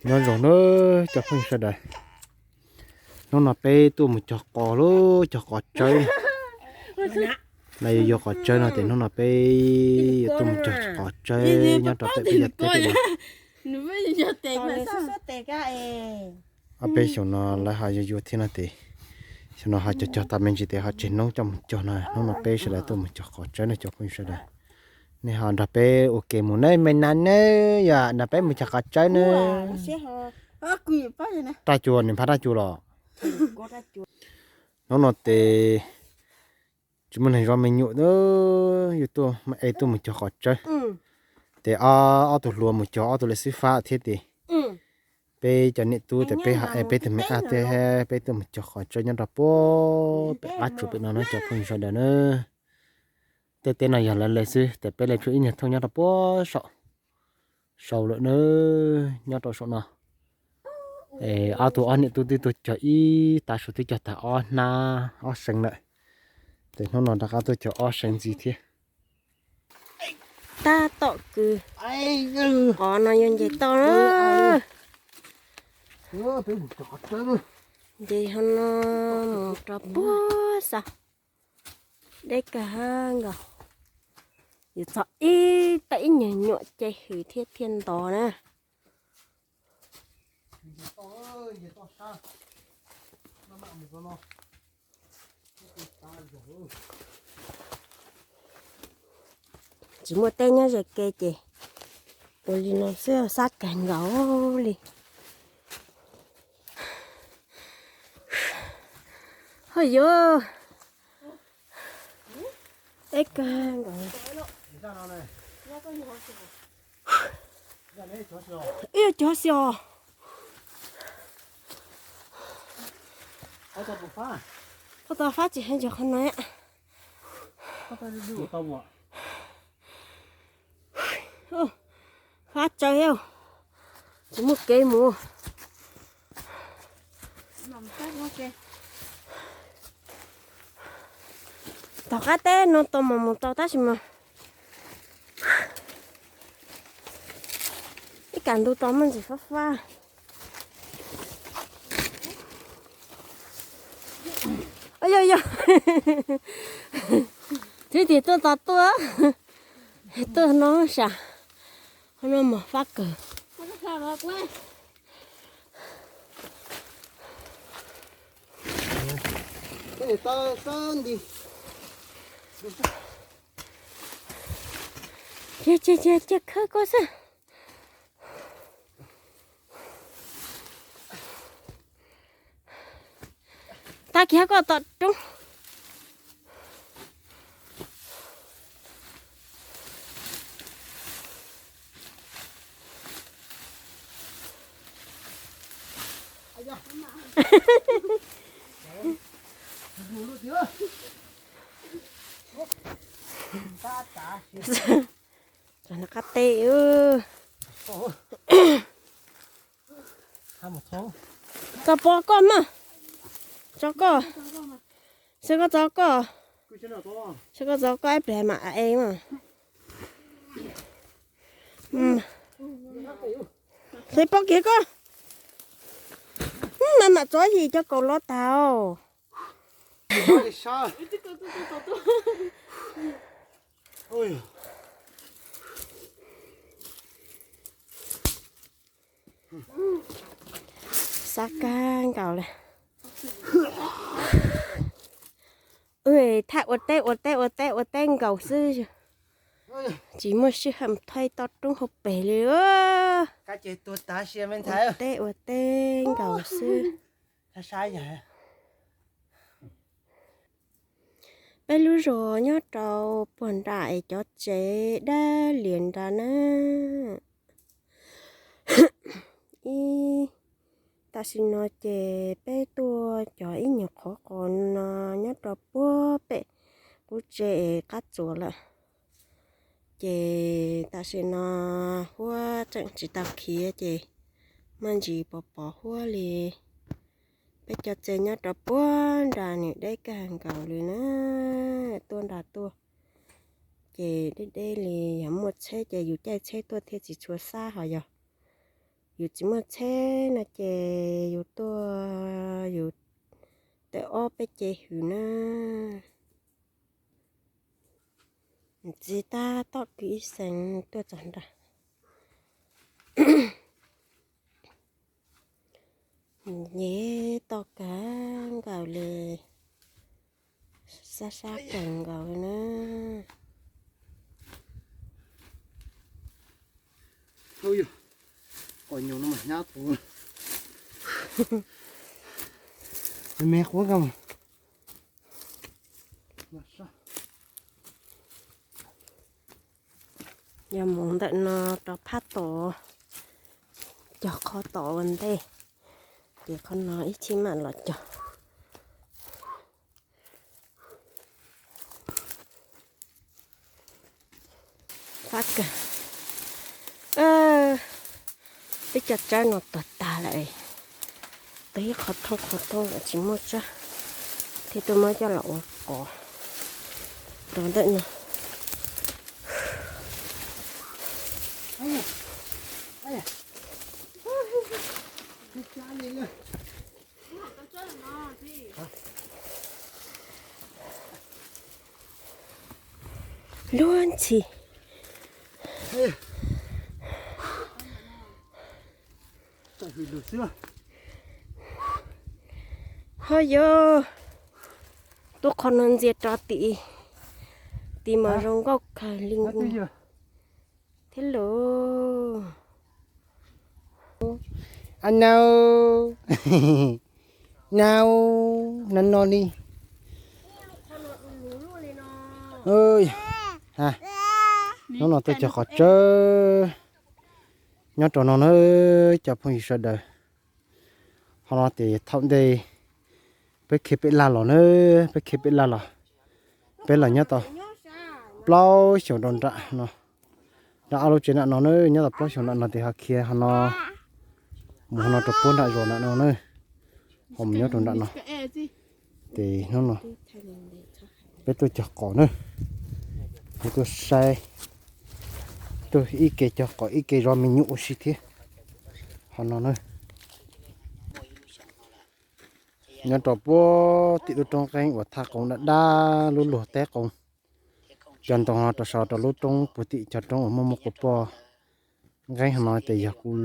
Nyob zoo nawb cov phooj ywg sawv daws, hnub no peb tuaj mus cog qos lub cog qos tsawb. Los yog yuav qos tsawb no ces hnub no peb yuav tuaj mus cog qos tsawb nyob rau peb cov teb. Ob peb xyoos no lawv ho yuav yuav thiab no ces xyoo no ho cog cog tas me ntsis ces ho tseg hnub coj mus cog no. Hnub no peb sawv daws tuaj mus cog qos tsawb no cov phooj ywg sawv daws. Nej ho nrog peb ua ke mus nawb me nas nawb, yog nrog peb mus cog qos tsawb nawb. Raj cua, nws phab raj cua los. Hnub no ces tsis muaj neeg zov me nyuam, yus tuaj es tuaj mus cog qos tsawb. Ces ob tug hluas mus cog ob tug lawm xwb fab thiab ces peb cov niam tub ces peb ho es peb tus me ab thiab peb tuaj mus cog qos tsawb nyob rau puag pem qab tsuas pem no na cov phooj ywg sawv daws na. Tej teb no yog lawv lawv xwb ces peb lawv tshuav ib nyuag thooj nyob rau puag saum, saum lawm na, nyob rau saum no. Es ob tug ob niam tub twb tuaj cog ib tav su twb cog tag ob hnab ob seev lawm, ces hnub no rov qab tuaj cog ob seev ntxiv thiab. Tab tom kws qos no yuav nce toj na. Nce ho no mus rau puag xa, deb kawg nkaus. Yuav txog ib tag ib nyuag nyuam ce hws thiab thiaj ntov na. Tsis muaj teb nyob ze ke ces ua li no xwb xab kawg nkaus li. Ho yuav, deb kawg nkaus. Ib cov xi os. Qhov tau fab tsis heev yog qhov no. Fab tsawg, tsis muaj kev mus. Tom qab teb no tau mas mus tau tab sis mas ib kam ntu tau muaj ntsis fab fab. Yog yog, tib tis tuaj txog tuaj, tuaj no sam, qhov no mos fab kawg. Cia cia cia cia khawb koj xwb. Tag kiag koj tom roob. Qab teb. Tso pov koj mas. Tso koj. Xyov koj tso koj. Xyov koj tso koj ib pliag mam e mas. Xyov pov kiag koj. Mas mam tso yim cov kaus los tag. Xab kab nkaus li. Thaj ua teb ua teb ua teb ua teb nkaus xwb, tsis muaj sij hawm thaij toj roob hauv pes li. Ua teb ua teb nkaus xwb. Peb lub zos nyob rau puag nram es cov tsev dab lias nrad na. Ib, tam sim no ces peb tuaj cog ib nyuag qhov qos no nyob rau puag pem qub tsev es qab tsuas lawm. Ces tam sim no huab tseem tsis tau khiav ces muaj ntsis pos pos huab li. Peb cov tsev nyob rau puag nram nws deb kawg nkaus li na, tuaj nram tuaj. Ces deb deb li, yog muaj tsheb ces yus caij tsheb tuaj thiaj tsis tshua xab, ho yog yus tsis muaj tsheb no ces yus tuaj, yus tawm ob peb ce hws na. Txiv tab tom kwv ib xees tuaj txog nrad. Nce toj kawg nkaus li, sab sab kawg nkaus li na. Ub, qos nyuj no mas hnyav tuaj. Me qhuav nkaus. Yog mus ntawm no rov phab tom, cog qhov tom ua ntej, ces qhov no ib chim mam los cog. Fab kawg. Peb cov tsawb no tuag tag lawm. Tag ib qhov thoob qhov thoob lawm tsis muaj tsawb, thiaj tuaj muab coj los ua qos rau ntawm no. Luag ntxhi. Ho yog tuaj qhov no ntxias rau tim, tim mas zoo nkauj kawg li thiab lauj. Nau, nau, no no li. Hnub no tuaj cog qos tsawb nyob rau no na, cov phooj ywg sawv daws. Ho no ces thaum ntej peb khiav peb laj los na, peb khiav peb laj los, peb los nyob tau plaub xyoos rau nram no, nram ob lub tsev nram no na, nyob tau plaub xyoos nram no ces ho khiav ho no, mus ho no rau puag nram zos nram no na, ho mus nyob rau nram no. Ces hnub no peb tuaj cog qos na, peb tuaj saib, tuaj ib ke cog qos ib ke zov me nyuam ua si thiab. Ho no na, nyob rau puag tim lub roob qeeb uas thaj qoom daj daj lub luag teb qoom. Cov ntoo no rau sau rau lub roob puag tim cov roob uas muaj muaj quas poj nqeeb ho no ces yog kuv,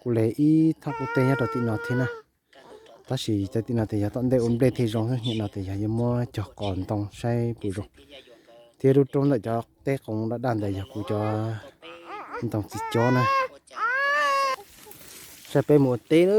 kuv le ib thooj qub teb nyob rau tim no thiab na. Tab sis cov tim no ces yog tom ntej ua nplej thiaj zoo, nim no ces yog yuav muab cog qos ntoo saib puas zoo. Thiab lub roob ntawm cov teb qoom daj daj ntawd yog kuv cov ntoo txiv cob na. Saib peb mus ua teb na.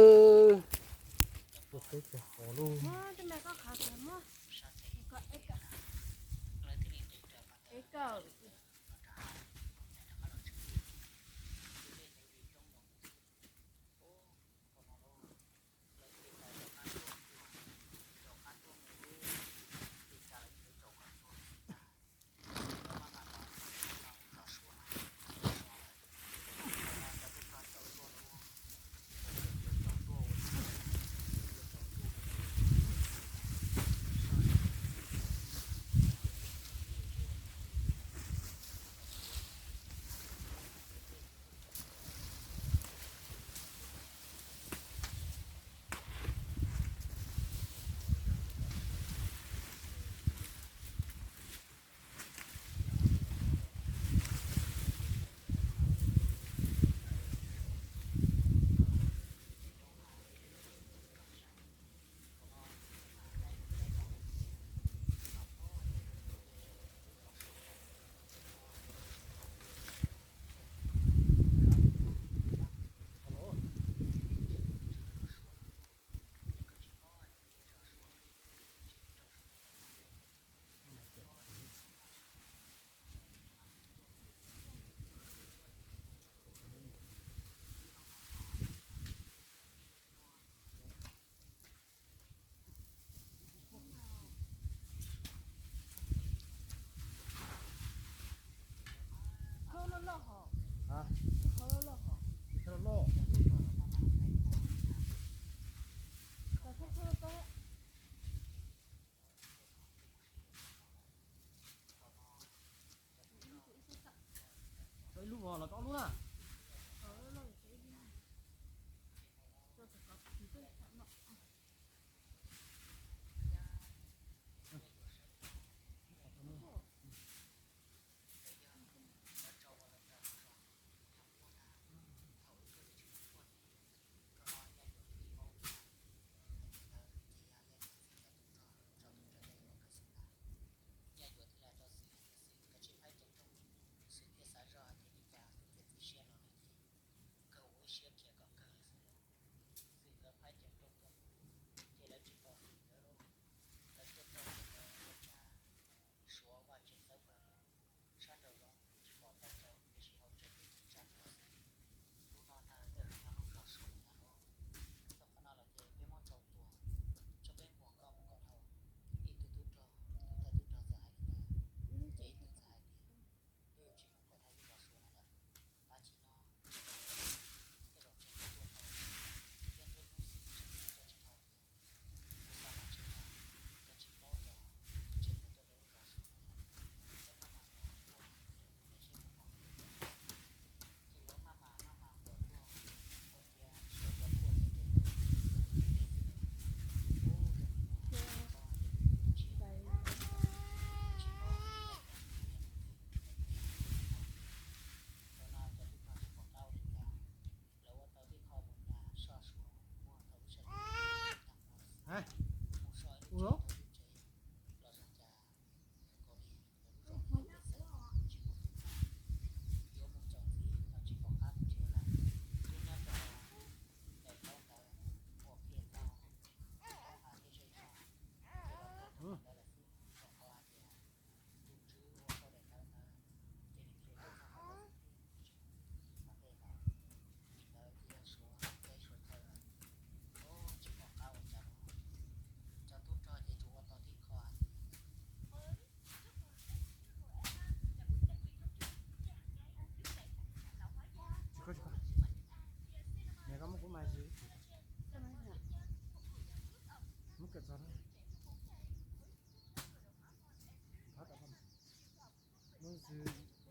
Ib lub los rau ob lub na.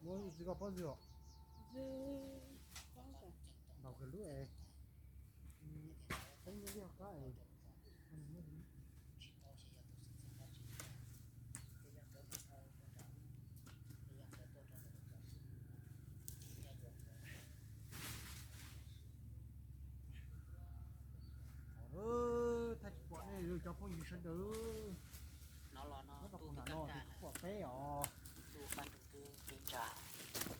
Muab zws koj pob zws os. Ntaus kawg lub es, peb nyiaj liaj qab es. Thaij tsis pom nej cov phooj ywg sawv daws. Nyob rau kuv nram no ces kuv pom peb os.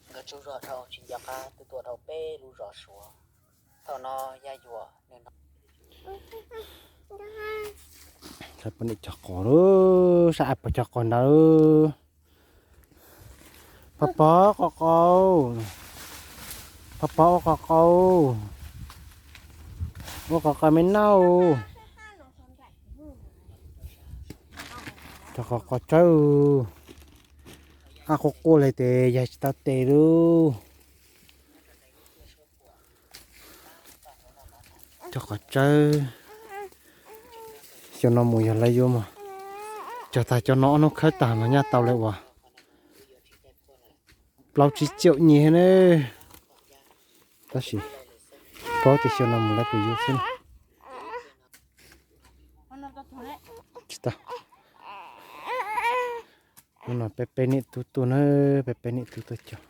Nkawd tsaug zog dhau tsis nco qab twb tuaj dhau peb lub zos Suav. Thaum no Yaj Yuam nws no, poj niam cog qos lawm, sab av pog cog qos ntawd. Pog pog qos qau, pog pog ua qos qau, ua qos qau me nauj. Cog qos qos tsawb, qab quaj quaj li tes yaig tsis tau tes lub. Cog qos tsawb, xyoo no mus yog lawv yuav mus cog tag cov no ob hnub khawb tag mas nyaj tau li uas plaub tsib caum nyiaj na. Tab sis paub tias xyoo no mus lawv puas yuav xwb na. Tsis tau. Hnub no peb peb niam tub tuaj na, peb peb niam tub tuaj cog,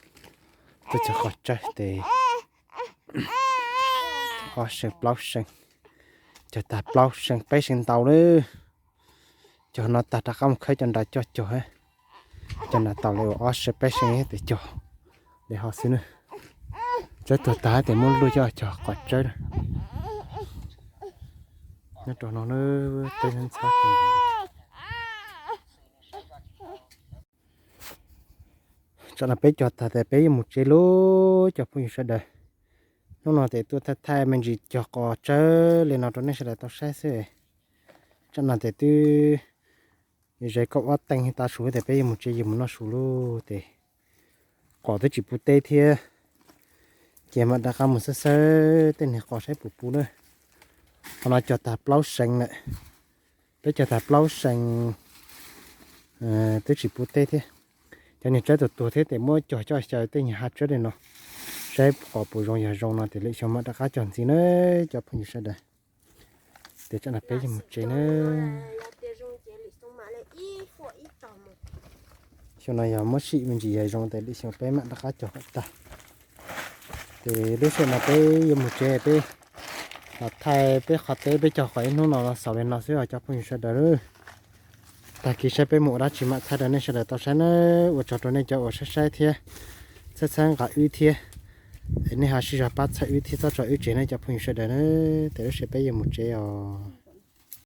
tuaj cog qos tsawb tes ob seem plaub seem, cog tag plaub seem peb seem ntau lawm. Cog no tag rov qab mus khawb cov nra coj cog, cov nra tau li ob seem peb seem tes cog li ho xwb na. Tsawb tuag tag tes muab luaj coj cog qos tsawb. Nyob rau no na, peb ntxhab. Tsam no peb cog tag tes peb yuav mus tsev lawm cov phooj ywg sawv daws. Hnub no tes tuaj thaij thaij me ntsis cog qos tsawb li no rau nej sawv daws tau saib xwb. Tsam no tes twb ze kaum ob teev tas su tes peb yuav mus tsev yuav mus noj su lawm tes qos twb tsis puv teb thiab. Ces mam rov qab mus xawb xawb tej niag qos saib puas puv na. Qhov no cog tag plaub seem lawm. Peb cog tag plaub seem twb tsis puv teb thiab. Cov niag tsawb tuag tuag thiab tes muab cog coj xyaw tej niag hav tsawb li no, saib qos puas zoo, yog zoo no tes lwm xyoo mam rov qab cog ntxiv na cov phooj ywg sawv daws. Tes tsam no peb yuav mus tsev na. Xyoo no yog muab sim me ntsis yog zoo tes lwm xyoo peb mam rov qab cog kom tag. Ces lub sij hawm no peb yuav mus tsev, peb los thaij peb qhov teb peb cog qos ib hnub no los xaus li no xwb os cov phooj ywg sawv daws. Tag kis saib peb mus ua dab tsi mam thaij rau nej sawv daws tau saib na. Ua tsaug rau nej cov uas saib saib thiab txhawb txhawb nqa wb thiab. Es nej ho sib zog pab txhawb wb thiab txhawb tso wb tsev na cov phooj ywg sawv daws na. Tes lub sij hawm peb yuav mus tsev os.